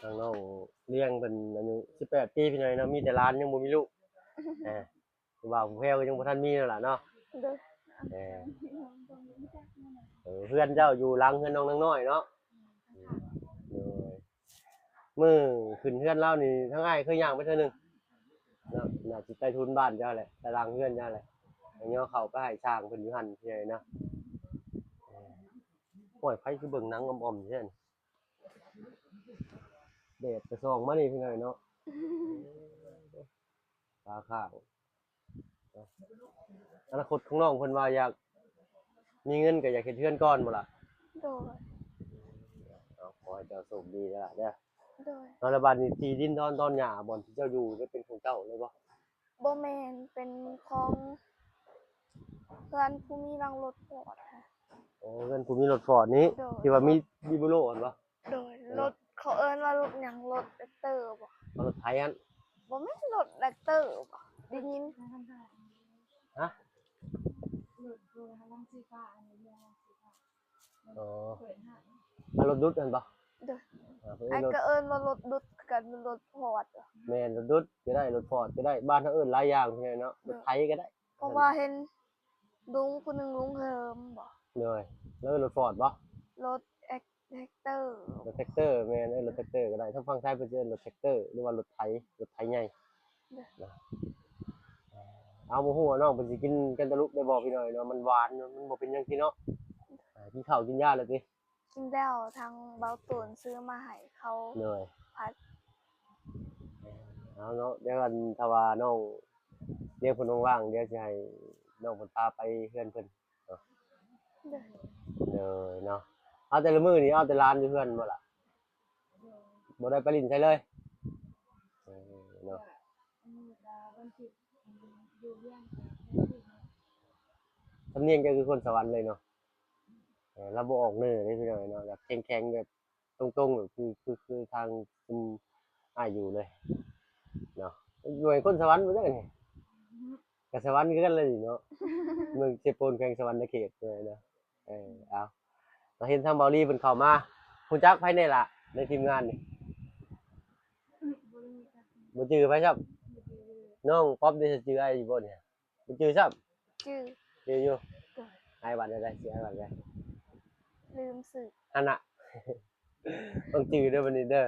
ທາງນ້ອງລ້ຽງເພິ່ນອາຍຸສິບແປດປີພີ່ນ້ອງເນາະ ມີແຕ່ຫຼານຍັງບໍ່ມີລູກ ເອີ ຜູ້ບ່າວຜູ້ແພວກໍຍັງບໍ່ທັນມີນັ້ນລະເນາະ ໂດຍ ເອີ ເອີ ເຮືອນເຈົ້າຢູ່ຫຼັງເຮືອນນ້ອງນາງນ້ອຍເນາະ ໂດຍ ມື້ຂຶ້ນເຮືອນລາວນີ້ທາງອ້າຍເຄີຍຍ່າງໄປເທື່ອໜຶ່ງເນາະ ໜ້າຊິໃຕ້ທຸນບ້ານເຈົ້າແຫຼະ ໃຕ້ຫຼັງເຮືອນເຈົ້າແຫຼະ ເຫາະເຂົ້າໄປໃຫ້ຊ່າງເພິ່ນຢູ່ຫັ້ນເນາະ ໂອ້ຍ ໃຜຄືເບິ່ງໜັງອອມໆແທ້ນີ້ ແດດກະສ່ອງມານີ້ພີ່ນ້ອງເນາະ ຕາຄ້າງ ອະນາຄົດຂອງນ້ອງເພິ່ນວ່າຢາກມີເງິນກໍຢາກເຮັດເຮືອນກ່ອນບໍ່ລະ? ໂດຍ ເອົາ ຂໍໃຫ້ເຈົ້າໂຊກດີເດີຫຼ້າເດີ ໂດຍ ເອົາ ແລ້ວບາດນີ້ທີ່ດິນດອນຕອນຫຍ້າບ່ອນທີ່ເຈົ້າຢູ່ນີ້ເປັນຂອງເຈົ້າເລີຍບໍ່? ບໍ່ແມ່ນ ເປັນຂອງເພື່ອນຜູ້ມີຫຼັງລົດຟອດ ໂອ້ ເຮືອນຜູ້ມີລົດຟອດນີ້ ໂດຍ ທີ່ວ່າມີ ມີບູໂຣຫັ້ນບໍ່? ໂດຍ ລົດ ເຂົາເອີ້ນວ່າລົດຫຍັງ ລົດແທຣັກເຕີບໍ່? ເອົາ ລົດໄຖຫັ້ນ ບໍ່ແມ່ນ ລົດແທຣັກເຕີບໍ່? ໄດ້ຍິນ ຮະ? ອໍ ເອົາ ລົດດຸດຫັ້ນບໍ່? ໂດຍ ເອີ ເພິ່ນເອີ້ນ ອ້າຍກໍເອີ້ນວ່າລົດດຸດຄືກັນ ລົດຟອດ ແມ່ນ ລົດດຸດກໍໄດ້ ລົດຟອດກໍໄດ້ ບ້ານເຮົາເອີ້ນຫຼາຍຢ່າງເນາະ ໂດຍ ລົດໄຖກໍໄດ້ ເພາະວ່າເຫັນລຸງຜູ້ໜຶ່ງ ລຸງເຮີມບໍ່? ໂດຍ ລາວເອີ້ນລົດຟອດບໍ່? ລົດແທຣັກ ແທຣັກເຕີ ລົດແທຣັກເຕີ ແມ່ນ ເອີ ລົດແທຣັກເຕີກໍໄດ້ ທາງຝັ່ງໄທເພິ່ນຈະເອີ້ນລົດແທຣັກເຕີ ຫຼືວ່າລົດໄຖ ລົດໄຖໃຫຍ່ ໂດຍ ເນາະ ເອົາ ບໍ່ຮູ້ວ່ານ້ອງເພິ່ນຊິກິນແກງຕະລຸໄດ້ບໍ່ພີ່ນ້ອງເນາະ ມັນຫວານ ມັນບໍ່ເປັນຫຍັງຕິເນາະ ອ່າ ກິນເຂົ້າກິນຢາແລ້ວຕິ? ກິນແລ້ວ ທາງເບົາຕູນຊື້ມາໃຫ້ເຂົ້າ ໂດຍ ຜັດ ເອົາເນາະ ດຽວອັນ ຖ້າວ່ານ້ອງລ້ຽງເພິ່ນວ່າງໆ ດຽວຊິໃຫ້ນ້ອງເພິ່ນພາໄປເຮືອນເພິ່ນເນາະ ໂດຍ ໂດຍເນາະ ເອົາ ແຕ່ລະມື້ນີ້ເອົາແຕ່ຫຼານຢູ່ເຮືອນບໍ່ລະ? ບໍ່ໄດ້ໄປຫຼິ້ນໃສເລີຍ ເອີ ເນາະ ສຳນຽງເຈົ້າຄືຄົນສະຫວັນເລີຍເນາະ ເອີ ລາວບໍ່ອອກເໜີເດ້ພີ່ນ້ອງເນາະ ແບບແຂງໆ ແບບຕົງໆ ແບບຄື ຄື ຄືທາງຊຸມອ້າຍຢູ່ເລີຍເນາະ ຢູ່ໃນຄົນສະຫວັນບໍ່ຈັກອັນນີ້ ກໍສະຫວັນຄືກັນແຫຼະນີ້ເນາະ ເມືອງເຊໂປນ ແຂວງສະຫວັນນະເຂດເນາະ ເອີ ເອົາ ເຮົາເຫັນທາງເບົາລີເພິ່ນເຂົ້າມາ ຮູ້ຈັກໃຜແດ່ລະໃນທີມງານນີ້? ບໍ່ຈື່ໃຜຊ້ຳ ນ້ອງປັອບນີ້ຈື່ອ້າຍຢູ່ບໍ່ນີ້? ບໍ່ຈື່ຊ້ຳ ຈື່ ຈື່ຢູ່ ໂດຍ ອ້າຍວ່າແນວໃດ? ຊື່ອ້າຍວ່າແນວໃດ? ລືມຊື່ ຫັ້ນນະ ຕ້ອງຈື່ເດີບັດນີ້ເດີ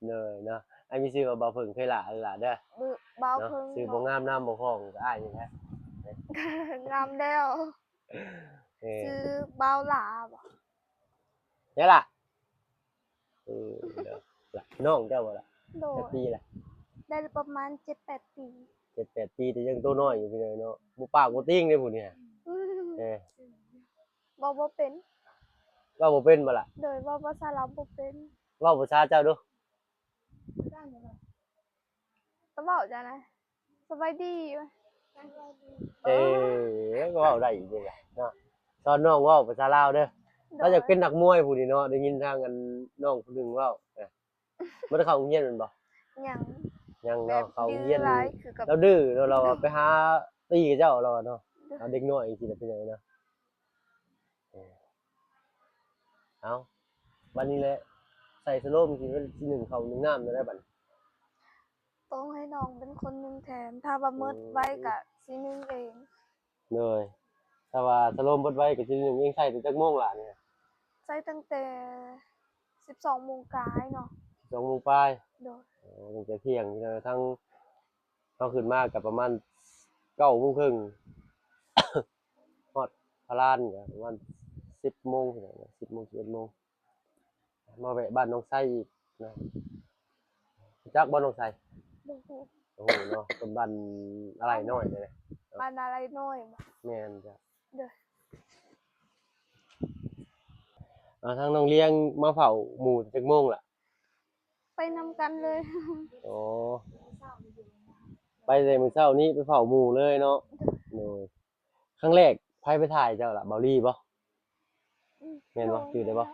ໂດຍເນາະ ອ້າຍມີຊື່ວ່າບ່າວເຜິ້ງ ເຄີຍຫຼ້າເອີຫຼ້າເດີ ບ່າວເຜິ້ງ ຊື່ບໍ່ງາມນາມບໍ່ຄອງ ກໍອ້າຍນີ້ແຫຼະ ງາມແລ້ວ ເອີ ຊື່ບ່າວຫຼ້າບໍ່? ແລ້ວລະ ເອີ ນ້ອງເຈົ້າບໍ່ລະ? ໂດຍ ຈັກປີລະ? ໄດ້ປະມານເຈັດແປດປີ ເຈັດແປດປີ ແຕ່ຍັງໂຕນ້ອຍຢູ່ພີ່ນ້ອງເນາະ ບໍ່ປາກບໍ່ຕີງເດ້ຜູ້ນີ້ ອືມ ເອີ ເວົ້າບໍ່ເປັນ ເວົ້າບໍ່ເປັນບໍ່ລະ? ໂດຍ ເວົ້າພາສາລາວບໍ່ເປັນ ເວົ້າພາສາເຈົ້າດູ ແຕ່ເວົ້າຈັ່ງໃດ? ສະບາຍດີ ເອີ ກໍເວົ້າໄດ້ຢູ່ເດເນາະ ສອນນ້ອງເວົ້າພາສາລາວເດີ ໂດຍ ລາວຢາກເປັນນັກມວຍຜູ້ນີ້ເນາະ ໄດ້ຍິນທາງອັນນ້ອງຜູ້ໜຶ່ງເວົ້າ ເອີ ບໍ່ໄດ້ເຂົ້າໂຮງຮຽນແມ່ນບໍ່? ຍັງ ຍັງເນາະ ແບບ ເຂົ້າໂຮງຮຽນ ດື້ຫຼາຍ ຄືກັບ ລາວດື້ເນາະ ລາວວ່າໄປຫາຕີກັບເຈົ້າ ລາວວ່າເນາະ ໂດຍ ເອົາເດັກນ້ອຍຈັ່ງຊີ້ລະເປັນຫຍັງເນາະ ເອີ ເອົາ ບັດນີ້ແຫຼະ ໃສ່ສະໂລມຊິ ຊິໜຶ້ງເຂົ້າໜຶ້ງນ້ຳແນວໃດບັດນີ້? ຕ້ອງໃຫ້ນ້ອງເປັນຄົນໜຶ້ງແທນ ຖ້າວ່າໝົດໄວກໍຊິໜຶ້ງເອງ ໂດຍ ຖ້າວ່າສະໂລມໝົດໄວກໍຊິໜຶ້ງເອງ ໃສ່ຕັ້ງແຕ່ຈັກໂມງລະນີ້? ໃສ່ຕັ້ງແຕ່ສິບສອງໂມງປາຍເນາະ ສິບສອງໂມງປາຍ ໂດຍ ໂອ້ ຕັ້ງແຕ່ທ່ຽງ ທາງ ເຮົາຂຶ້ນມາກໍປະມານເກົ້າໂມງເຄິ່ງ ຮອດພະລານກໍປະມານສິບໂມງ ສິບໂມງ ສິບເອັດໂມງ ມາແວະບ້ານນ້ອງໄຊອີກນະ ຮູ້ຈັກບໍ່ນ້ອງໄຊ? ບໍ່ຮູ້ ບໍ່ຮູ້ເນາະ ເປັນບ້ານອາໄຫຼ່ນ້ອຍເດ້ ບ້ານອາໄຫຼ່ນ້ອຍບໍ່? ແມ່ນເຈົ້າ ໂດຍ ເອົາ ທາງນ້ອງລ້ຽງມາເຝົ້າໝູຈັກໂມງລະ? ໄປນຳກັນເລີຍ ໂອ້ ໄປແຕ່ມື້ເຊົ້ານີ້ໄປເຝົ້າໝູເລີຍເນາະ ໂດຍ ຄັ້ງແລກໃຜໄປຖ່າຍເຈົ້າລະ ເບົາລີບໍ່? ອືມ ແມ່ນບໍ່? ຈື່ໄດ້ບໍ່?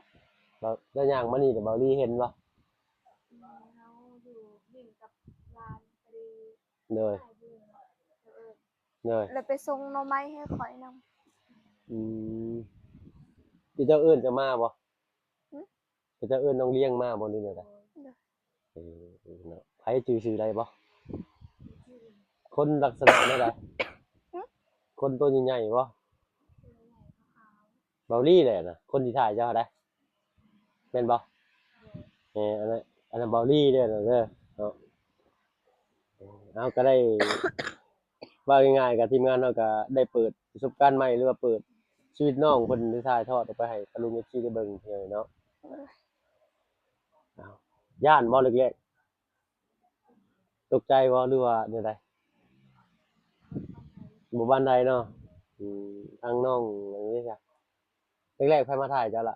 ເຈົ້າຍ່າງມານີ້ແລ້ວເບົາລີເຫັນບໍ່? ເຮົາຢູ່ຫຼິ້ນກັບຫຼານ ໂດຍ ໂດຍ ແລ້ວໄປສົ່ງໜໍ່ໄມ້ໃຫ້ຂ້ອຍນຳ ອືມ ເຂົາເຈົ້າເອີ້ນເຈົ້າມາບໍ່? ຫື? ເຂົາເຈົ້າເອີ້ນນ້ອງລ້ຽງມາບໍ່ ຫຼືແນວໃດ? ໂດຍ ໃຜຈື່ຊື່ໄດ້ບໍ່? ຄົນລັກສະນະແນວໃດ? ຄົນໂຕໃຫຍ່ໆບໍ່? ເບົາລີແຫຼະນະ ຄົນທີ່ຖ່າຍເຈົ້າຫັ້ນໃດ໋ ແມ່ນບໍ່? ເອີ ອັນນັ້ນ ອັນນັ້ນເບົາລີເດີ ເດີເນາະ. ເອົາ ກໍໄດ້ ເວົ້າງ່າຍໆ ກໍທີມງານເຮົາກໍໄດ້ເປີດປະສົບການໃໝ່ ຫຼືວ່າເປີດຊີວິດນ້ອງເພິ່ນ ໄດ້ຖ່າຍທອດອອກໄປໃຫ້ກັບລຸງເອັຟຊີໄດ້ເບິ່ງເທື່ອເນາະ. ເອົ້າ ຢ້ານບໍ່ແລກໆ? ຕົກໃຈບໍ່ ຫຼືວ່າແນວໃດ? ບໍ່ປານໃດເນາະ. ອືມ ທາງນ້ອງອັນນີ້ຊະ ແລກໆ ໃຜມາຖ່າຍເຈົ້າລະ?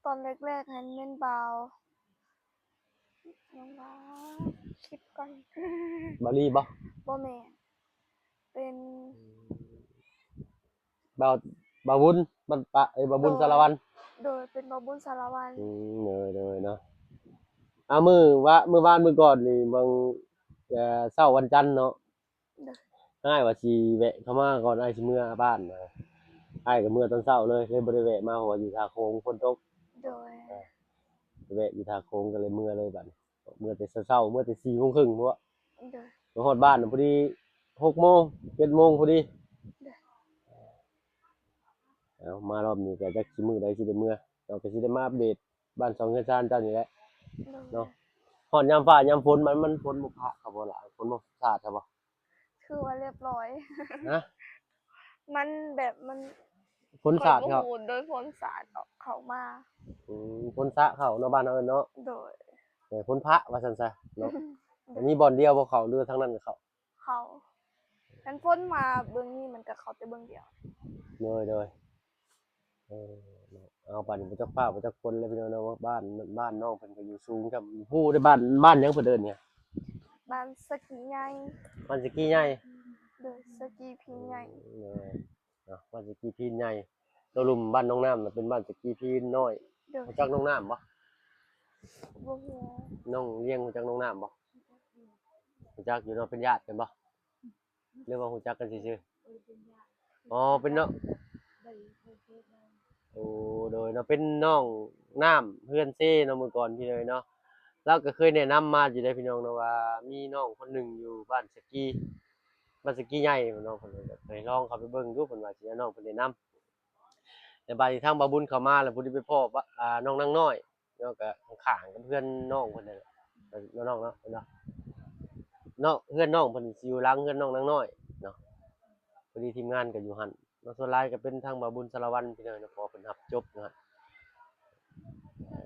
ຕອນແລກໆ ຫັ້ນແມ່ນບ່າວ ຍັງວ່າ ຄິດກ່ອນ ບ່າວລີບໍ່? ບໍ່ແມ່ນ ເປັນ ບ່າວ ບ່າວບຸນ ບ້ານປະ ເອີ ບ່າວບຸນ ໂດຍ ສາລະວັນ. ໂດຍ ເປັນບ່າວບຸນ ສາລະວັນ. ອືມ ໂດຍໆ ເນາະ. ອາ ມື້ວະ ມື້ວານມື້ກ່ອນນີ້ ບາງ ເອີ ເຊົ້າວັນຈັນເນາະ ໂດຍ ອ້າຍວ່າຊິແວະເຂົ້າມາກ່ອນ ອ້າຍຊິເມືອບ້ານນະ ອ້າຍກໍເມືອຕອນເຊົ້າເລີຍ ເລີຍບໍ່ໄດ້ແວະມາ ເພາະວ່າຢູ່ທ່າໂຂງຝົນຕົກ. ໂດຍ ເອີ ໄປແວະຢູ່ທ່າໂຂງ ກໍເລີຍເມືອເລີຍບາດນີ້. ເມືອແຕ່ເຊົ້າໆ ເມືອແຕ່ສີ່ໂມງເຄິ່ງພຸ້ນ. ໂດຍ ມາຮອດບ້ານພໍດີຫົກໂມງ ເຈັດໂມງພໍດີ. ໂດຍ ເອົາ ມາຮອບນີ້ກໍຈັກຊິມື້ໃດຊິໄດ້ເມືອ ເຮົາກໍຊິໄດ້ມາອັບເດດບ້ານຊ່ອງເຮືອນຊານເຈົ້ານີ້ແຫຼະ ໂດຍ ເນາະ. ຮອດຍາມຟ້າຍາມຝົນ ມັນ ມັນຝົນບໍ່ພະເຂົາບໍ່ລະ ຝົນບໍ່ສາດເຂົາບໍ່? ຄືວ່າລຽບຮ້ອຍ. ຮະ? ມັນແບບ ມັນ ຝົນສາດເຂົາ ຂ້ອຍບໍ່ຮູ້ ໂດຍຝົນສາດອອກເຂົ້າມາ. ອືມ ຝົນສະເຂົ້າເນາະ ບ້ານເຮົາເອີ້ນເນາະ. ໂດຍ ເອີ ຝົນພະວ່າຊັ້ນຊະເນາະ. ໂດຍ ມີບ່ອນດຽວບໍ່ເຂົ້າ ຫຼືວ່າທາງນັ້ນກໍເຂົ້າ? ເຂົ້າ ຄັນຝົນມາເບື້ອງນີ້ມັນກໍເຂົ້າແຕ່ເບື້ອງດຽວ. ໂດຍ ໂດຍ ເອີ ເອົາ ບາດນີ້ບໍ່ຈັກຟ້າບໍ່ຈັກຝົນແລ້ວ ພີ່ນ້ອງເນາະ. ບ້ານ ບ້ານນ້ອງເພິ່ນກໍຢູ່ສູງຈ້ຳ ຮູ້ໄດ້ ບ້ານ ບ້ານຫຍັງເພິ່ນເອີ້ນນີ້? ບ້ານສະກີໃຫຍ່. ບ້ານສະກີໃຫຍ່. ໂດຍ ສະກີພີນໃຫຍ່. ໂດຍ ເນາະ ບ້ານສະກີພີນໃຫຍ່. ໂຕລຸ່ມບ້ານໜອງນ້ຳນະ ເປັນບ້ານສະກີພີນນ້ອຍ. ໂດຍ ຮູ້ຈັກໜອງນ້ຳບໍ່? ບໍ່ຮູ້. ນ້ອງລຽງຮູ້ຈັກໜອງນ້ຳບໍ່? ຮູ້ຈັກຢູ່ເນາະ ເປັນຍາດກັນບໍ່? ຫຼືວ່າຮູ້ຈັກກັນຊື່ໆ? ອໍ ເປັນເນາະ ໂອ້ ໂດຍເນາະ ເປັນນ້ອງນ້ຳເຮືອນເຊເນາະ ມື້ກ່ອນ ພີ່ນ້ອງເນາະ. ລາວກໍເຄີຍແນະນຳມາຢູ່ເດ້ ພີ່ນ້ອງເນາະ ວ່າມີນ້ອງຄົນໜຶ່ງຢູ່ບ້ານສະກີ ບ້ານສະກີໃຫຍ່ເນາະ. ເພິ່ນກໍໃຫ້ລອງເຂົ້າໄປເບິ່ງດູ ເພິ່ນວ່າຊິເອົານ້ອງໄປແນະນຳ. ແຕ່ບາດນີ້ທາງບ່າວບຸນເຂົ້າມາແລ້ວ ພໍດີໄປພໍ້ ອາ ນ້ອງນາງນ້ອຍ ເນາະ ກໍຂ້າງໆກັບເຮືອນນ້ອງເພິ່ນນັ້ນແຫຼະເນາະ ນ້ອງເນາະ ເນາະ ເນາະ ເຮືອນນ້ອງເພິ່ນຊິຢູ່ຫຼັງເຮືອນນ້ອງນາງນ້ອຍເນາະ. ພໍດີທີມງານກໍຢູ່ຫັ້ນເນາະ ສ່ວນຫຼາຍກໍເປັນທາງບ່າວບຸນສາລະວັນ ພີ່ນ້ອງເນາະ ເພາະວ່າເພິ່ນຮັບຈົບເນາະ.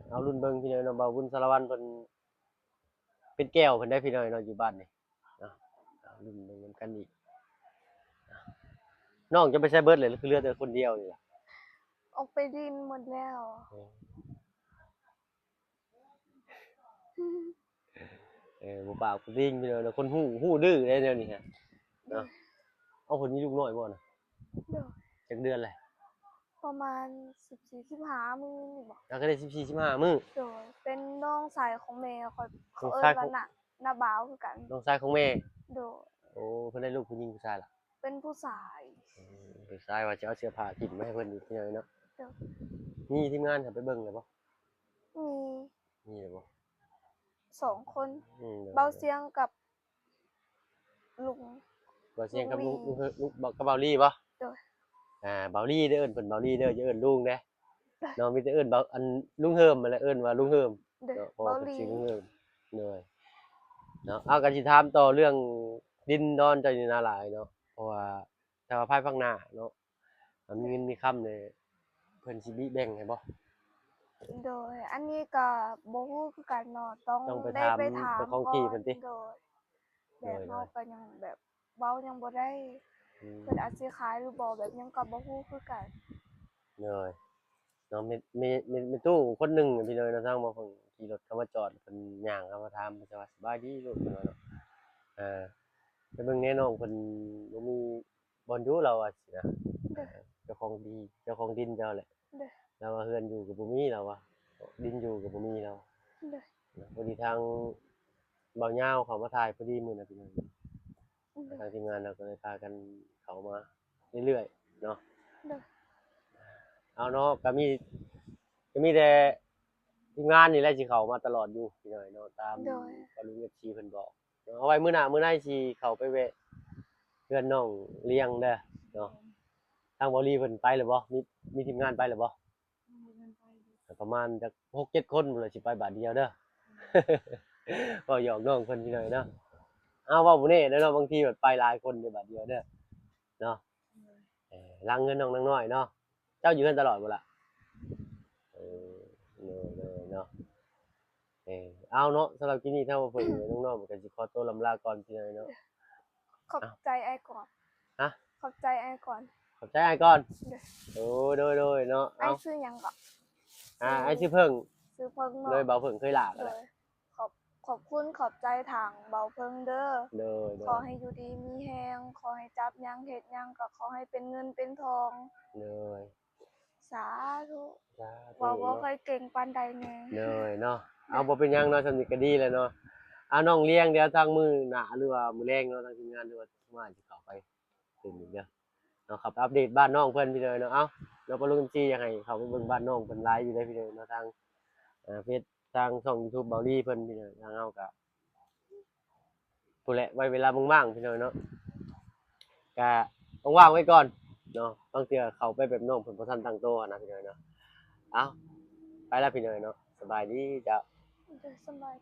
ເອົາລຸ້ນເບິ່ງ ພີ່ນ້ອງເນາະ ບ່າວບຸນສາລະວັນເພິ່ນເປັນແກ້ວເພິ່ນໄດ໋ ພີ່ນ້ອງເນາະ ຢູ່ບ້ານນີ້ເນາະ. ເອົາລຸ້ນເບິ່ງນຳກັນອີກ. ນ້ອງຈະໄປໃສເບິດເລີຍ ຄືເຫຼືອແຕ່ຄົນດຽວນີ້ລະ? ອອກໄປຫຼິ້ນໝົດແລ້ວ. ເອີ ບໍ່ປາກບໍ່ຕິງ ພີ່ນ້ອງເນາະ ຄົນຮູ້ ຮູ້ດື້ເດ້ແນວນີ້ຮະເນາະ. ເອົາ ເພິ່ນມີລູກນ້ອຍບໍ່ນະ? ໂດຍ ຈັກເດືອນແຫຼະ? ປະມານສິບສີ່ ສິບຫ້າມື້ນີ້ບໍ? ກໍໄດ້ສິບສີ່ ສິບຫ້າມື້. ໂດຍ ເປັນນ້ອງຊາຍຂອງແມ່ຂ້ອຍ ເຂົາເອີ້ນວ່ານ້າ ນ້າບ່າວຄືກັນ. ນ້ອງຊາຍຂອງແມ່. ໂດຍ ໂອ້ ເພິ່ນໄດ້ລູກຜູ້ຍິງຜູ້ຊາຍລະ? ເປັນຜູ້ຊາຍ. ອືມ ຜູ້ຊາຍ ວ່າຊິເອົາເສື້ອຜ້າຖິ້ມມາໃຫ້ເພິ່ນອີກ ພີ່ນ້ອງເນາະ. ໂດຍ ມີທີມງານເຂົ້າໄປເບິ່ງແລ້ວບໍ່? ມີ ມີແລ້ວບໍ່? ສອງຄົນ. ອືມ ໂດຍ ເບົາສຽງກັບລຸງ. ເບົາສຽງກັບລຸງ ລຸງ ລຸງ ເບົາ ກັບເບົາລີບໍ່? ໂດຍ ອ່າ ເບົາລີເດີ ເອີ້ນເພິ່ນເບົາລີເດີ ຢ່າເອີ້ນລຸງເດ້. ເນາະ ມີແຕ່ເອີ້ນເບົາ ອັນ ລຸງເຮີມຫັ້ນແຫຼະ ເອີ້ນວ່າລຸງເຮີມ. ໂດຍ ເນາະ ເບົາລີ ເພາະວ່າເປັນຊື່ລຸງເຮີມ. ໂດຍ ເນາະ ເອົາ ກໍຊິຖາມຕໍ່ເລື່ອງດິນດອນເຈົ້ານີ້ນາຫຼາຍເນາະ ເພາະວ່າຖ້າວ່າພາຍພາກໜ້າເນາະ ມີເງິນມີຄຳນີ້ ເພິ່ນຊິແບ່ງໃຫ້ບໍ່? ໂດຍ ອັນນີ້ກໍບໍ່ຮູ້ຄືກັນເນາະ ຕ້ອງໄດ້ໄປຖາມເຈົ້າຂອງທີ່ເພິ່ນຕິ. ໂດຍ ແບບເຮົາກໍຍັງແບບເວົ້າຍັງບໍ່ໄດ້ ອືມ ເພິ່ນອາດຊິຂາຍຫຼືບໍ່ ແບບຫຍັງກໍບໍ່ຮູ້ຄືກັນ. ໂດຍ ເນາະ ແມ່ ແມ່ ແມ່ຕູ້ຄົນໜຶ່ງ ພີ່ນ້ອງເນາະ ທາງບໍ່ເພິ່ນຂີ່ລົດເຂົ້າມາຈອດ ເພິ່ນຍ່າງເຂົ້າມາຖາມ ເພິ່ນວ່າ ສະບາຍດີລູກ ເພິ່ນວ່າເນາະ. ເອີ ໄປເບິ່ງແນ່ ນ້ອງເພິ່ນບໍ່ມີບ່ອນຢູ່ ລາວວ່າຊີ້ນະ. ໂດຍ ເຈົ້າຂອງທີ່ ເຈົ້າຂອງດິນເຈົ້າແຫຼະ. ໂດຍ ລາວວ່າເຮືອນຢູ່ກໍບໍ່ມີ ລາວວ່າດິນຢູ່ກໍບໍ່ມີ ລາວ. ໂດຍ ພໍດີທາງບ່າວຍາວເຂົ້າມາຖ່າຍພໍດີມື້ນັ້ນ ພີ່ນ້ອງ. ໂດຍ ທາງທີມງານເຮົາກໍເລີຍພາກັນເຂົ້າມາເລື້ອຍໆເນາະ. ໂດຍ ເອົາເນາະ ກໍມີ ກໍມີແຕ່ທີມງານນີ້ແຫຼະທີ່ເຂົ້າມາຕະຫຼອດຢູ່ ພີ່ນ້ອງເນາະ ຕາມ ໂດຍ ທີ່ລຸງເອັຟຊີເພິ່ນບອກ ເອົາໄວ້ມື້ໜ້າມື້ໃນຊິເຂົ້າໄປແວະເຮືອນນ້ອງລຽງເດີເນາະ. ທາງເບົາຫຼີເພິ່ນໄປແລ້ວບໍ່? ມີ ມີທີມງານໄປແລ້ວບໍ່? ປະມານຈັກຫົກເຈັດຄົນພຸ້ນລະ ຊິໄປບາດດຽວເດີ. ເວົ້າຫຍອກນ້ອງເພິ່ນພີ່ນ້ອງເນາະ. ເອົາ ເວົ້າບໍ່ແນ່ເດີເນາະ ບາງທີແບບໄປຫຼາຍຄົນເດີບາດດຽວເດີເນາະ. ເອີ ຫຼັງເຮືອນນ້ອງນາງນ້ອຍເນາະ. ເຈົ້າຢູ່ເຮືອນຕະຫຼອດບໍ່ລະ? ເອີ ໂດຍໆ ເນາະ. ເອີ ເອົາເນາະ ສຳລັບຄລິບນີ້ທາງເພິ່ນ ນ້ອງໆ ກໍຊິຂໍຕົວລຳລາກ່ອນພີ່ນ້ອງເນາະ. ຂອບໃຈອ້າຍກ່ອນ. ຮະ? ຂອບໃຈອ້າຍກ່ອນ. ຂອບໃຈອ້າຍກ່ອນ. ໂດຍ. ໂອ້ ໂດຍໆ ເນາະ. ອ້າຍຊື່ຫຍັງເກາະ? ອ່າ ອ້າຍຊື່ເຜິ້ງ. ຊື່ເຜິ້ງເນາະ. ໂດຍ ເບົາເຜິ້ງເຄີຍຫຼ້າກໍໄດ້. ໂດຍ. ຂອບ ຂອບຄຸນຂອບໃຈທາງເບົາເຜິ້ງເດີ. ໂດຍໆ. ຂໍໃຫ້ຢູ່ດີມີແຮງ ຂໍໃຫ້ຈັບຫຍັງເຮັດຫຍັງກໍຂໍໃຫ້ເປັນເງິນເປັນທອງ. ໂດຍ. ສາທຸ. ສາທຸ ເວົ້າບໍ່ ເນາະ ຄ່ອຍເກັ່ງປານໃດແດ່. ໂດຍເນາະ. ເອົາ ບໍ່ເປັນຫຍັງເນາະ ສ່ຳນີ້ກໍດີແລ້ວເນາະ. ເອົາ ນ້ອງລຽງ ດຽວທາງມື້ໜ້າ ຫຼືວ່າມື້ແລງເນາະ ທາງທີມງານ ຫຼືວ່າສະມາຊິເຂົ້າໄປເປັນອີກເດີເນາະ ເຂົ້າໄປອັບເດດບ້ານນ້ອງເພິ່ນພີ່ນ້ອງເນາະ. ເອົາ ເນາະ ປາລຸງເອັມຊີ ຢາກໃຫ້ເຂົ້າໄປເບິ່ງບ້ານນ້ອງເພິ່ນຫຼາຍຢູ່ເດ້ພີ່ນ້ອງເນາະ ທາງ ເອີ ເຟສ ທາງຊ່ອງຢູທູບເບົາຫຼີເພິ່ນພີ່ນ້ອງ. ທາງເຮົາກໍ ພຸ້ນແຫຼະ ໄວ້ເວລາວ່າງໆ ພີ່ນ້ອງເນາະ ກະວ່າງໆ ໄວ້ກ່ອນເນາະ. ບາງເທື່ອເຂົ້າໄປແບບນ້ອງເພິ່ນບໍ່ທັນຕັ້ງໂຕຫັ້ນນະ ພີ່ນ້ອງເນາະ. ເອົາ ໄປລະພີ່ນ້ອງເນາະ. ສະບາຍດີເຈົ້າ. ໂດຍ ສະບາຍ.